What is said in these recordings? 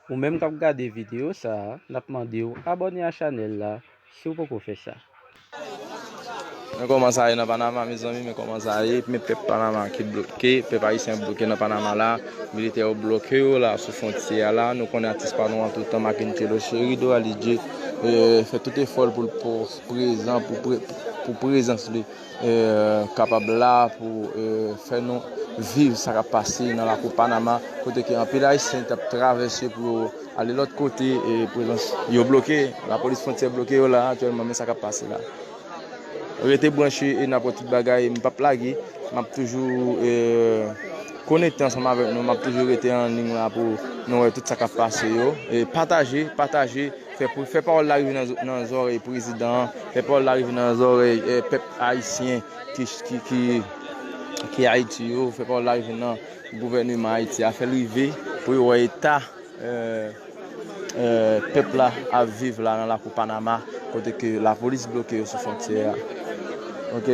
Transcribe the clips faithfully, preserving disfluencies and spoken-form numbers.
Ou menm k ap gade videyo sa a, n ap mande w abòne a chanèl la si w poko fè sa. Men kòman sa ye nan Panama, mezanmi, men kòman sa ye, men pèp Panama ki bloke, pèp ayisyen bloke nan Panama la, militè yo bloke yo la sou fwontyè a la, nou konnen atis pa nou an tout tan, Mackencello Cherido Alidje, eh, fè tout efò l pou l pou prezan, pou pre-, pou prezans li eh, kapab la pou, eh, fè nou viv sa k ap pase nan lakou Panama, kote ke anpil ayisyen t ap travèse pou yo ale lòt kote, e prezans yo bloke, lapolis fwontyè bloke yo la aktyèlman, men sa k ap pase la. Rete branche e n ap wè tout bagay, m p ap lage, m ap toujou, eh, konekte ansanm avèk nou, m ap toujou rete an liy la pou nou wè tout sa k ap pase yo. E pataje, pataje, fè, fè pawòl la rive nan, nan zòrèy prezidan an, fè pawòl la rive nan zòrèy, eh, pèp ayisyen ki, ki, ki, ki Ayiti yo, fè pawòl la rive nan gouvèneman Ayiti a, fè l rive pou yo wè eta, eh, eh, pèp la ap viv la nan lakou Panama, kote ke lapolis bloke yo sou fwontyè a. Ok?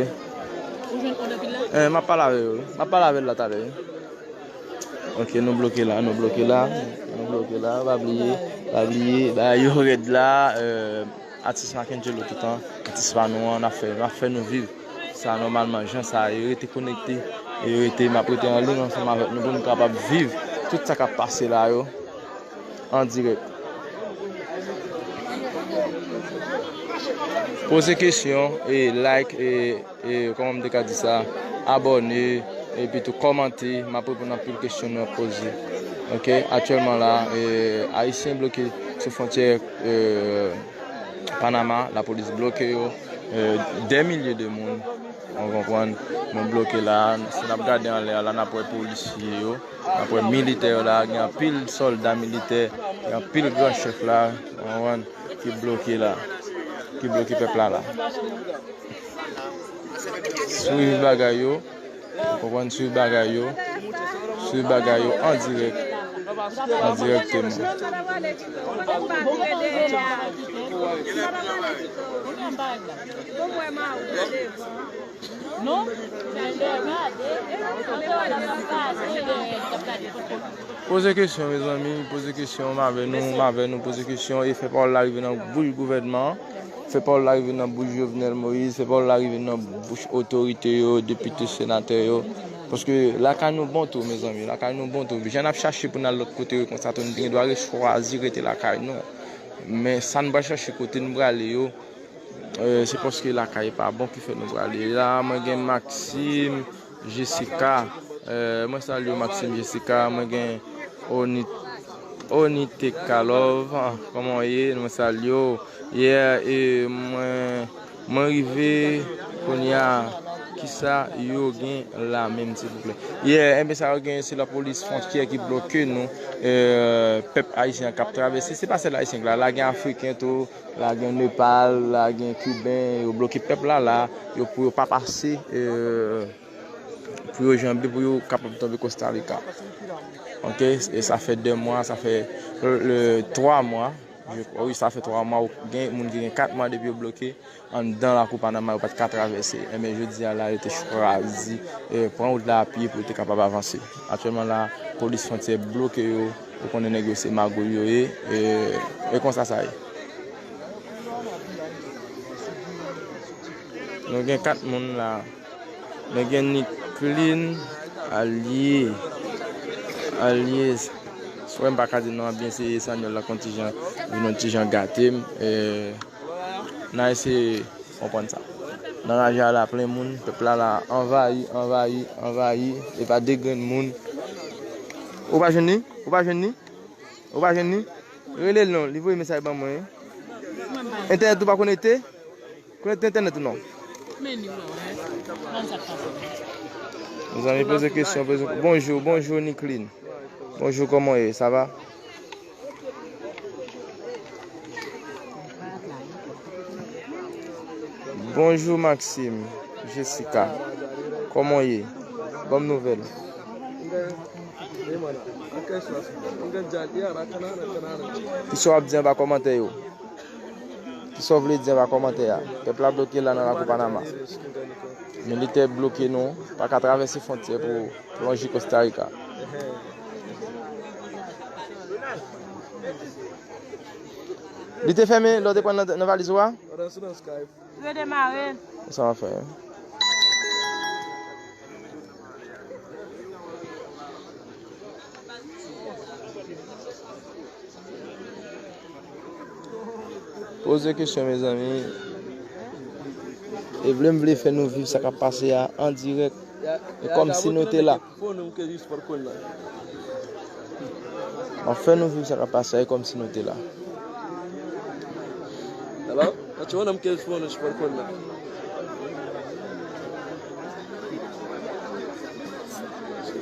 Eh, m ap pale avè yo, wi. M ap pale avè l la talè, wi. Ok, nou bloke la, nou bloke la, nou bloke la, pa bliye, pa bliye, bagay yo rèd la, eh, atis Mackencello toutan, atis pa nou an, n ap fè, n ap fè nou viv sa nòmalman, jan sa ye, rete konekte, e rete, m ap rete an liy ansanm avèk nou pou nou kapab viv tout sa k ap pase la yo, an dirèk. Poze kesyon, e like, e e, kòman m te ka di sa, abòne, epi tou kòmante, m ap reponn anpil kesyon nou ap poze. Ok, aktyèlman la, e, ayisyen bloke sou fwontyè, e, Panama, lapolis bloke yo, e, dè milye de moun, ou konprann, nou bloke la, si n ap gade anlè a la, n ap wè polisye yo, n ap wè militè yo la, gen anpil sòlda militè, gen anpil gran chèf la, ou konprann, ki bloke la, ki bloke pèp la la. Swiv bagay yo, ou konprann, swiv bagay yo, swiv bagay yo an dirèk, an dirèkteman. Poze kesyon, mezanmi, poze kesyon, m avè nou, m avè nou, poze kesyon, e fè pawòl la rive nan bouch gouvènman an. Fè pawòl la rive nan bouch Jovenel Moïse, fè pawòl la rive nan bouch otorite yo, depite, senatè yo. Paske lakay nou bon tou, mezanmi, lakay nou bon tou. Jan n ap chache pou n al lòt kote yo, konsa tou, nou te gen dwa re-, chwazi rete lakay nou. Men sa n pral chache, kote n prale yo, eh, se paske lakay pa bon ki fè nou prale. La, mwen gen Maxime, Jessica, eh, mwen salye w, Maxime, Jessica, mwen gen Oni-, Oniteka Love, kòman w ye? Mwen salye w. Yeah, e mwen, mwen rive kounye a, kisa yo gen la menm, silvouplè? Yeah, enben sa yo gen, se lapolis fwontyè ki bloke nou, eh, pèp ayisyen an k ap travèse. Se pa sèl ayisyen k la, la gen afriken tou, la gen Nepal, la gen kiben, yo bloke pèp la la, yo pou yo pa pase, eh, pou yo janbe, pou yo kapab tonbe Costa Rica. Ok, e sa fè de mwa, sa fè, euh, twa mwa, je crois, wi, sa fè twa mwa, ou gen moun ki gen kat mwa depi yo bloke anndan lakou Panama, yo pa t ka travèse. Enben, jodi a la, yo te chwazi, eh, pran wout la a pye pou yo te kapab avanse. Aktyèlman la, polis fwontyè bloke yo, ou konnen nèg yo se magouy yo ye, e, e konsa sa ye. Nou gen kat moun la. Nou gen Nicklin Allié. Allié. Frè m pa ka di non an byen, se espanyòl la konn ti jan, vin yon ti jan gate m. Eh, n a eseye konprann sa. Nan raje a la plen moun, pèp la la anvayi, anvayi, anvayi, e pa de grenn moun. Ou pa jwenn li? Ou pa jwenn li? Ou pa jwenn li? Rele l non, li voye mesaj ban mwen. Entènèt ou pa konekte? Konekte entènèt ou non? Mezanmi, poze kesyon, poze, bonjou, bonjou Nicklin. Bonjou, kòman w ye? Sa va? Bonjou Maxime, Jessica. Kòman w ye? Ban m nouvèl. Kisa w ap di anba kòmantè yo? Kisa w vle di anba kòmantè a? Pèp la bloke la nan lakou Panama. Militè bloke nou, pa ka travèse fwontyè pou lonje Costa Rica. Li te fèmen lè w te pran nan, nan valiz ou a? Pandan sou nan Skype. Redemare. Sa w ap fè? Poze kesyon, mezanmi. E vle m vle fè nou viv sa k ap pase a an dirèk. E kòmsi nou te la. M ap fè nou viv sa k ap pase a, e kòmsi nou te la. Hello? That's one I'm kids phone is for Quinn.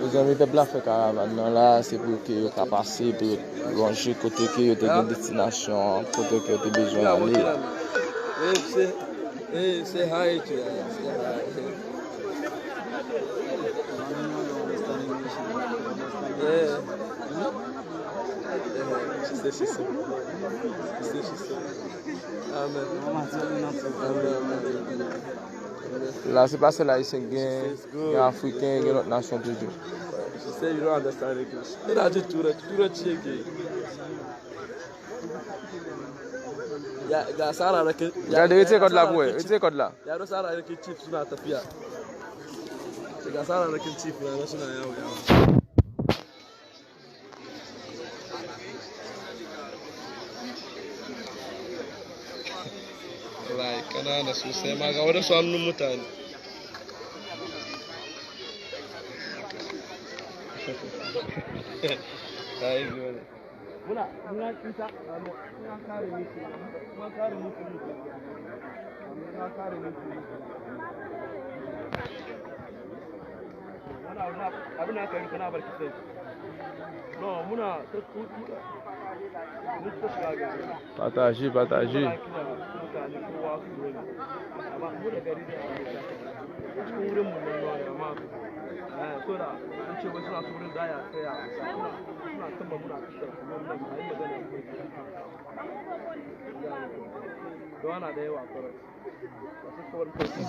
Mezanmi, pèp la fè karavàn nan la, se pou ke yo ka pase, pou yo lonje kote ke yo te gen destinasyon an, kote ke yo te bezwen ale. Hey, say, hey, say hi to you. Say hi. Yeah. She said she said. She said she said. Amen. Amen, amen, amen. La, se pa sèl Ayisyen, gen, gen Afriken, gen lòt nasyon toujou. She said you don't understand English. Ina ji turanci, turanci yake. Ya, ga Sara da ke, ya, gade, retire kòd la pou wè, retire kòd la. Ya do Sara da ke chief suna tafiya. Ga Sara da ke chief na, na suna yawo, yawo. Lai, kana na sosai ma ga wadansu hannun mutane. Ai, dole. Muna, muna kisa, muna kare miki, muna kare miki miki. Muna kare miki miki. Pataje, pataje.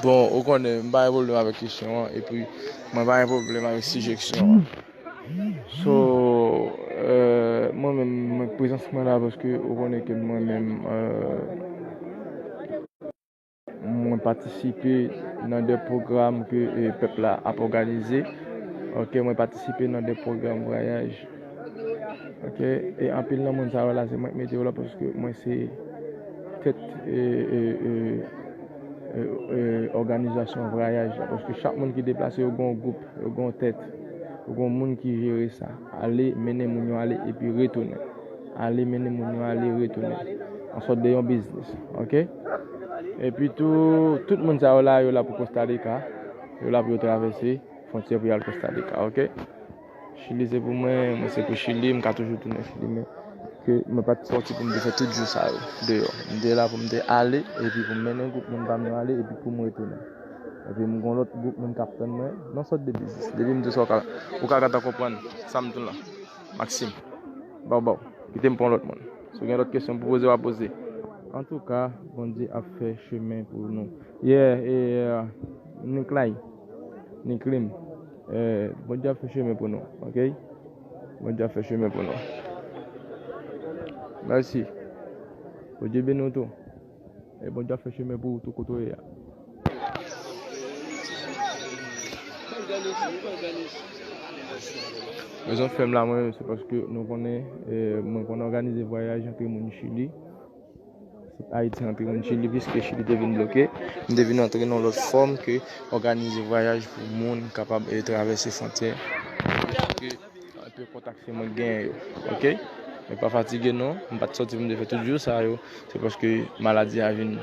Bon, ou konnen, m pa gen pwoblèm avèk kesyon an, epi mwen pa gen pwoblèm avèk sijeksyon an. So, euh, mwen menm, mwen, prezans mwen la paske ou konnen ke mwen menm, euh, mwen patisipe nan de pwogram ke, eh, pèp la ap òganize. Ok, mwen patisipe nan de pwogram vwayaj. Ok, e anpil nan moun sa yo la, se mwen k mete yo la paske mwen se tèt, eh, eh, eh, eh, eh, òganizasyon vwayaj la. Paske chak moun ki deplase, yo gen yon gwoup, yo gen yon tèt, yo gen yon moun ki jere sa. Ale, mennen moun yo ale, epi retounen. Ale, mennen moun yo ale, retounen. Yon sòt de yon biznis, ok? Epi tou, tout moun sa yo la, yo la pou Costa Rica. Yo la pou yo travèse fwontyè pou y al Costa Rica, ok? Chili se pou mwen, mwen se pou Chili, m ka toujou tounen Chili, men ke mwen pa t sòti pou m te fè tout jou sa yo deyò. M te la pou m te ale, epi pou m mennen gwoup moun pa m yo ale, epi pou m retounen. Epi m gon lòt gwoup moun k ap tann mwen, nan sòt de biznis. Depi m di w sa, ou ka, ou ka gentan konprann sa m di w la. Maxime. Baw baw. Kite m pran lòt moun. Si w gen lòt kesyon pou poze, w a poze. Antouka, Bondye ap fè chemen pou nou. Yeah, e, uh, Niklay. Niklim. Eh, Bondye ap fè chemen pou nou, ok? Bondye ap fè chemen pou nou. Mèsi. Bondye beni w tou. E Bondye ap fè chemen pou ou tou kote w ye a. Rezon fè m la, mwen, se paske nou konnen, eh, mwen konn òganize vwayaj antre moun Chili. Ayiti antre moun Chili, piske Chili te vin bloke. M te vin antre nan lòt fòm ke òganize vwayaj pou moun kapab, eh, travèse fwontyè. Epi kontak Se mwen k genyen yo, ok? Men pa fatige non, m pa t sòti pou m te fè tout jou sa yo. Se paske maladi a vin,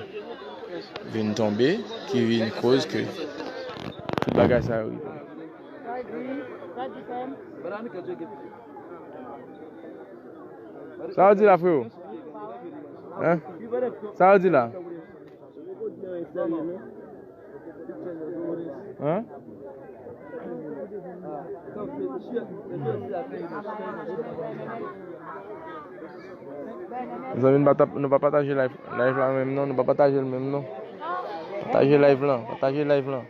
vin tonbe, ki vin koz ke tout bagay sa yo rive. Sa yo di la, freo? Hein? Sa yo di la? Hein? Mezanmi, nou pa tap-, nou pa pataje live, live la menm non, nou pa pataje l menm non. Pataje live lan, pataje live lan.